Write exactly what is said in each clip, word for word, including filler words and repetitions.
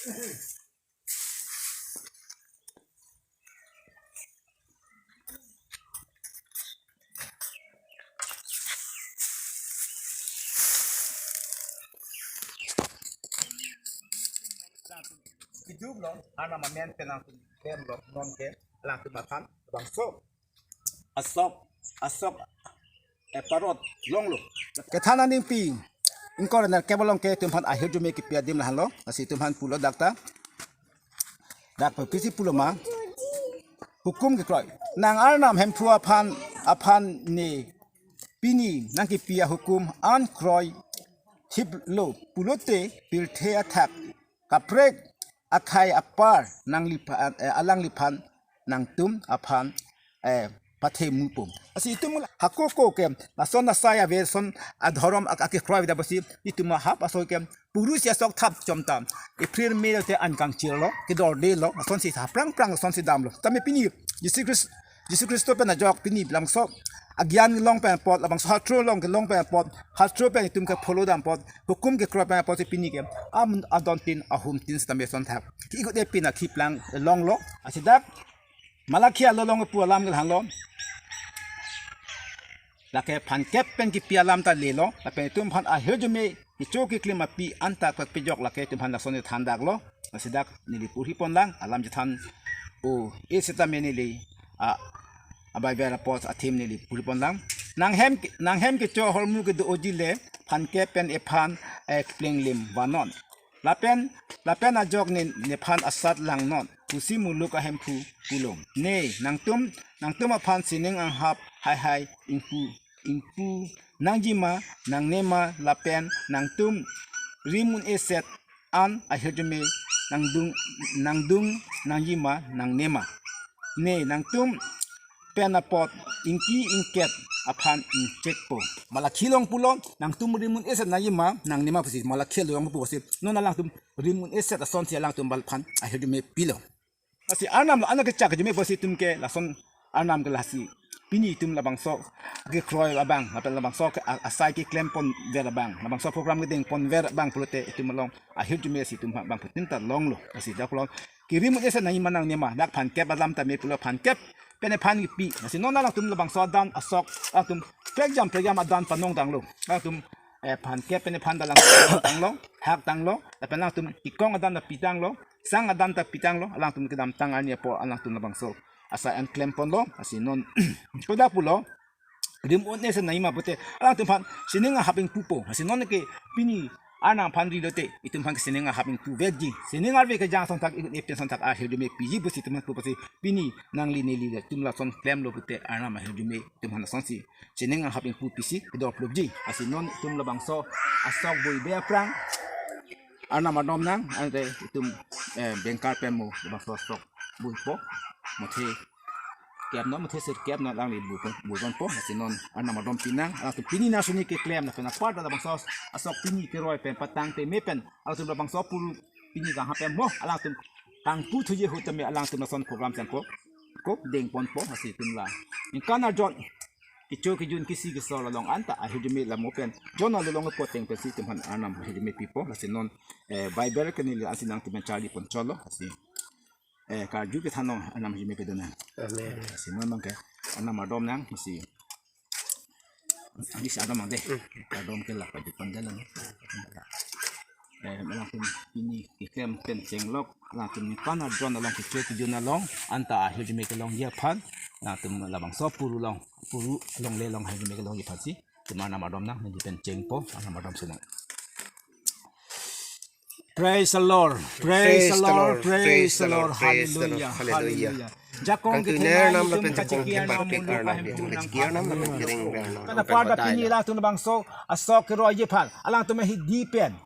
Kejut lo, Arnam amen pen nangtum klem lo, non ke, alangtum aphan, bangso asok, asok, eh, parot longlo. Kethan aningpi ingkoi ra nerkep along ke itum aphan ahirjume kipi adim lahenlo. Lasi itum aphan pulo dak ta. Dak pisi pulo ma. Hukum kekroi. Nang Arnam Hemphu aphan, aphan ne pini nangkipi ahukum an kroithiplo pulote pirthe athak kaprek akhei apar nangliphan, eh, alangliphan nangtum aphan, eh, pathe mupo. Lasi itum hako ako ke lason asai ave, lason adhorom ak-, akekroi ave ta pusi itum ahap asoi ke purusi asok thap chom ta April May te an kangchirlo, kedorde lo, lasonsi aphrang phrang lasonsi damlo. Tame pini Jisu Khris-, Jisu Khristo pen ajok pini labangso agyan long pen apot, labangso hatro long kelong pen apot, hatro pen itum ke follow dam apot, hukum kekroi pen apotsi pini ke am adon tin ahum tin sitame son thap ki-ikut epin akhiplang longlo. Lasi dak Malakhi alo along pu alam ke lahenlo. Lake phan kep pen kipi alam ta lelo, lapen itum aphan ahirjume kecho keklem api anta kwek pejok lake itum aphan lason than daklo. Lasi dak neli purhi pon lang, alam chethan o-e sitame neli a, a Bible apot a-theme neli purhi pon lang. Nanghem, nanghem kecho ahormu kedo-oji le, phan kep pen ephan, eh, plenglim vannon. Lapen, lapen ajok ne, nephan asat langnon pusi muluk ahemphu pulo. Ne, nangtum, nangtum aphan sining anghap haihai ingpu, ingpu nangjima nangnema lapen nangtum rim un-eset an ahirjume nangdung, nangdung nangjima nangnema. Ne, nangtum pen apot ingki ingket aphan ingchekpo. Malakhi along pulo, nangtum rim un-eset nangjima nangnema pusi Malakhi along pusi. Non alangtum rim un-eset asonsi alangtum bal aphan ahirjume pilo. Lasi Arnam lo anak kechak jume pusi itum ke lason Arnam ke lasi pini itum labangso kekroi abang, lapen labangso ke a-, asai keklem ponver abang, labangso program kedeng ponver abang pulote itum along ahirjume si itum abang putin ta longlo. Lasi dak pulo, kirim un-eset nangjima nangnema, dak phan kep alam tame pulo, phan kep pen ephan kipi. Lasi non alangtum labangso adan asok, alangtum prekjam prekjam adan panong tanglo. Alangtum, eh, phan kep pen ephan ta lang tanglo, hak tanglo, lapen alangtum kikong adan ta pitanglo, sang adan ta pitanglo, alangtum kedamtang arni apor alangtum labangso asai an klem ponlo. Lasi non kodak pulo, rim un-eset nangjima pute alangtum aphan sining anghap ingpupo. Lasi non ke pini Arnam aphan rilote itum aphan ke sining anghap ingpu vekji. Sining arve kejang asonthak, ikut epin asonthak ahirjume piji pusi itum aphan pupo si pini nangli neli le itum lason klemlo pute Arnam ahirjume itum aphan asonsi sining anghap ingpu pisi kedorplopji. Lasi non itum labangso asok bui be aphrang Arnam adom nang, ante itum, eh, bengkar pen mo labangso asok buipo. Mothe kep non, mothe sir kep non alangli buipo, buiponpo. Lasi non Arnam adom pinang, alangtum pini Narsoni keklem lapen apar ta labangso asok pini keroi pen patang teme pen alangtum labangso puru pini kanghap pen mo alangtum kangpu thuji ahut tame alangtum lason program chengko ko dengponpo. Lasi itum la ningkan arjon kecho kejun kisi kesor along anta ahirjume lamo pen jon along poteng pensi itum aphan Arnam ahirjume pipo. Lasi non, eh, Bible ke neli ansi nangtum charli ponchotlo. Lasi, eh, karju kethan along Arnam ahirjume pidun nang. Amen. Lasi non abang ke Arnam adom nang, lasi adi si adom nang dei. Hmm. Adom ke la pajut pandel nang. Eh, alangtum pini keklem pen chenglok, alangtum ningkan arjon along kecho kejun along anta ahirjume kelongji aphan, alangtum labangso puru along, puru along le along ahirjume kelongji aphan si itum Arnam adom nang, nangji pen chengpo, Arnam adom si nang. Praise the Lord. Praise the Lord. Praise the Lord. Hallelujah. Hallelujah. Jakong kangtui ke ner nam lapen jakong kepar pik Arnam, kachikir nam lapen kereng Arnam. Karna pen pada patai pini la alangtum labangso asok keroiji aphan alangtum hidi pen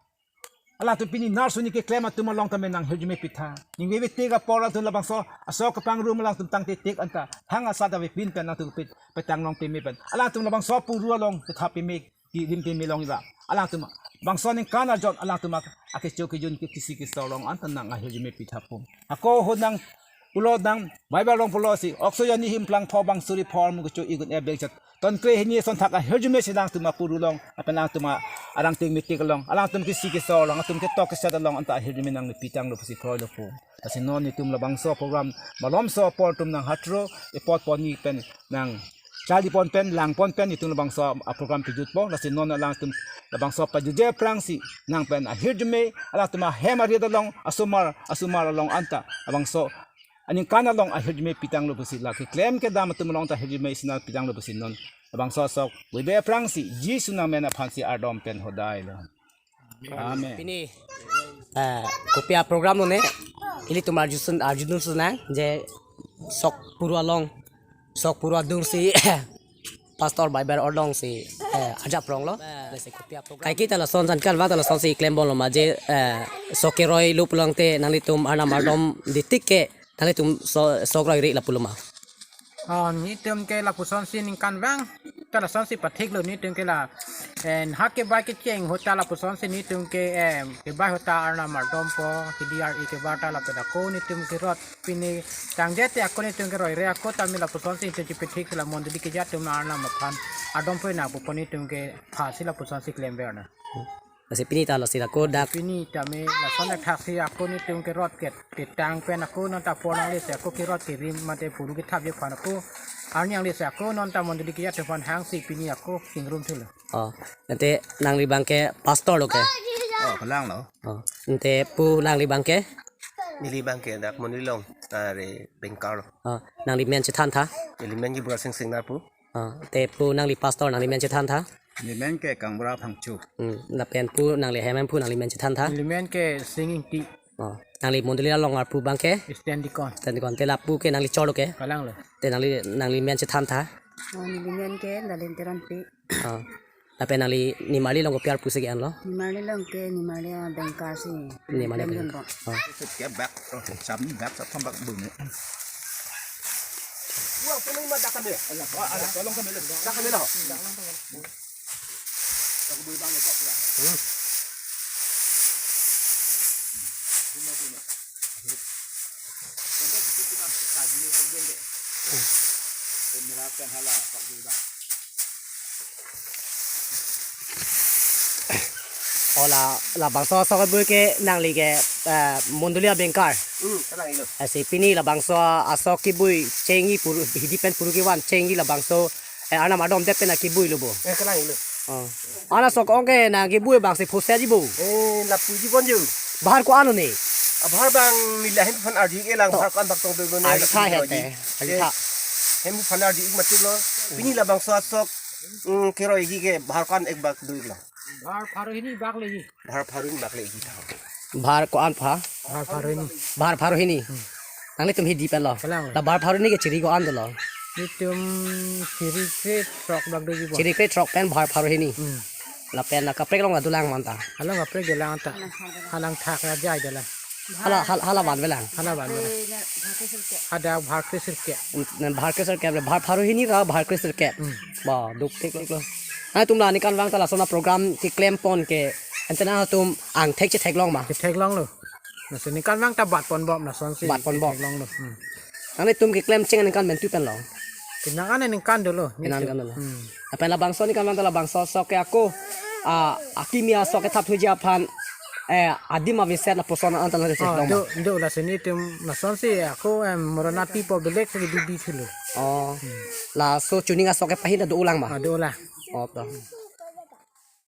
alangtum pini Narsoni keklem atum along tame nanghirjume pitha. Ningve vete apor alangtum labangso asok kepangrum alangtum tangte tek anta thang asat avepin pen alangtum pit petang long peme pen alangtum labangso puru along ketha peme, kirim peme long ila. Alangtum bangso ningkan arjon alangtum ak-, akecho kejun ke kisi kesor along anta nanghirjume pitha pum. Hako ahut nang Pulo dang, Bible along pulo si, Okso jani him plang pho bang suri pho armu kecho igun ebek jat. Ton kre hini son thak ahirjume si alangtum apuru along, lapen alangtum arangting metik along, alangtum kisi keso along, alangtum ketok keset along, anta ahirjume nangli pitanglo pusi kroilo pu. Lasi non netum labangso program, malomso apor atum nang hatro, epot poni pen nang charli pon pen, lang pon pen, netum labangso aprogram pejutpo, lasi non alangtum labangso pajutji aphrangsi, nang pen ahirjume, alangtum ahem arit along, asomar, asomar along anta, labangso aningkan along ahirjume pitanglo pusi la keklem kedam atum along ta ahirjume isi nang pitanglo pusi non labangso asok buibe aphrangsi Jisu nangmen aphansi ardom pen hodailo. Amen. Pini, eh, kopi aprogram lo ne, ilitum arjusun, arjudun sunang je sok puru along, sok puru adungsi Pastor Bible Ordong si, eh, ajap rong lo. Lasi kopi aprogram. Kaike ta lason san kan vang ta lasonsi klem bomlo ma je, eh, sok keroi lo pulote nanglitum arnam ardom ditik ke nanglitum so, sok roi ri lapulo ma. Oh, netum ke lapusonsi ningkan vang ta lasonsi pathiklo netum ke la, eh, hak kebai kecheng ahut ta lapusonsi netum ke, eh, kebai ahut ta arnam ardompo, K D R E kebai ta lapen ako netum kerot pini tangdet te ako netum keroi re ako tame lapusonsi netum chepethik la mondoli kejat atum arnam aphan ardompo nangpo pu netum ke phasi lapusonsi klemver na. Lasi pini ta lasi ako dak. Pini tame lason thaksi ako netum kerot ke tetang pen ako non ta pon nanglisi ako kerot kerim mate puru kethapji aphan ako arni nanglisi ako non ta mondoli kejat atum aphan hangsi pini ako kingrum thulo. Oh, ante nangli abang ke pastor lo ke? Oh, kalang lo. Oh, ante pu nangli abang ke? Neli abang ke dak mondoli along, are bengkar lo. Oh, nangli men chethan tha? Neli men ke Burasing Singnar pu. Oh, te pu nangli pastor nangli men chethan tha? Neli men ke Kangbura Phangcho. Hmm, lapen pu nangli hem pu nangli men chethan tha? Neli men ke Sing Ingti. Oh, nangli mondoli along arpu abang ke? Stand deacon. Stand deacon. Te lapu ke nangli cholo ke? Kalang lo. Te nangli, nangli men chethan tha? Oh, neli men ke Lalin Teronpi. Oh. Lapen nangli nimarli along kopi arpu si ke-en lo? Nimarli along ke nimarli abengkar si. Nimarli klem abengkar. Dun po. Oh. Ke bak, oh, sam bak, sam bak bung. Wah, kami ma dak kami. Ala, ala, tolong kami lo. Dak kami lo. Hmm. Ola, labangso asok kebui ke nangli ke, eh, mondoli abengkar. Hmm, kalang ilo. Lasi pini labangso asok kebui chengji puru, hidi pen puru kevan chengji labangso, eh, arnam ardom det pen akebui lo bo. Eh, kalang ilo. Oh. Ana sok ong ke nang kebui abang si phosetji bo. Eh, lapuji bon jo. Bahar ko-an lo ne? Abahar abang neli hem aphan arju-ik lang, oh, bahar ko-an bak tong dolo ne. Arju tha lapuji het te. Arju tha. Eh, hem aphan arju-ik mati lo. Pini labangso asok, mm, keroiji ke bahar ko-an ek bak do-ik lo? Bahar pharo hini bak leji. Bahar pharo hini bak leji tha. Bahar ko-an pha? Bahar pharo hini. Bahar pharo hini. Hmm. Nanglitum hidi pen lo. Kalang. La bahar pharo hini ke chiri ko-an dolo? Netum chiri kre throk bak doji bo. Chiri kre throk pen bahar pharo hini. Hmm. Lapen la kaprek along la dolang ma anta? Along kaprek dolang anta. Halang thak ra jai dolang. Hala, hala, hala vanve lang. Hala vanve lang. Hadak bahar kre sirkep. Bahar kre sirkep, bahar pharo hini ra bahar kre sirkep. Hmm. Ba, duktik lo. Nangtum la ningkan vang ta lason aprogram keklem pon ke, ante nangtum angthek chetheklong ma? Chetheklong lo. Lasi ningkan vang ta bat pon bom lasonsi. Bat pon bom. Chetheklong lo. Hmm. Nanglitum keklem cheng aningkan mentu pen lo? Penang an aningkan dolo. Penang an dolo. Hmm. Lapen labangso aningkan vang ta labangso asok ke ako, ah, akimi asok kethap thuji aphan, eh, adim aviset lapuson anta nang, oh, chetheklong ma? Do, do, lasi netum lasonsi ako, em, morona pipo belek si bibi thulo. Oh. Hmm. Laso chuning asok ke pahin ta dolang ma? Ah, dolang. Oh, to.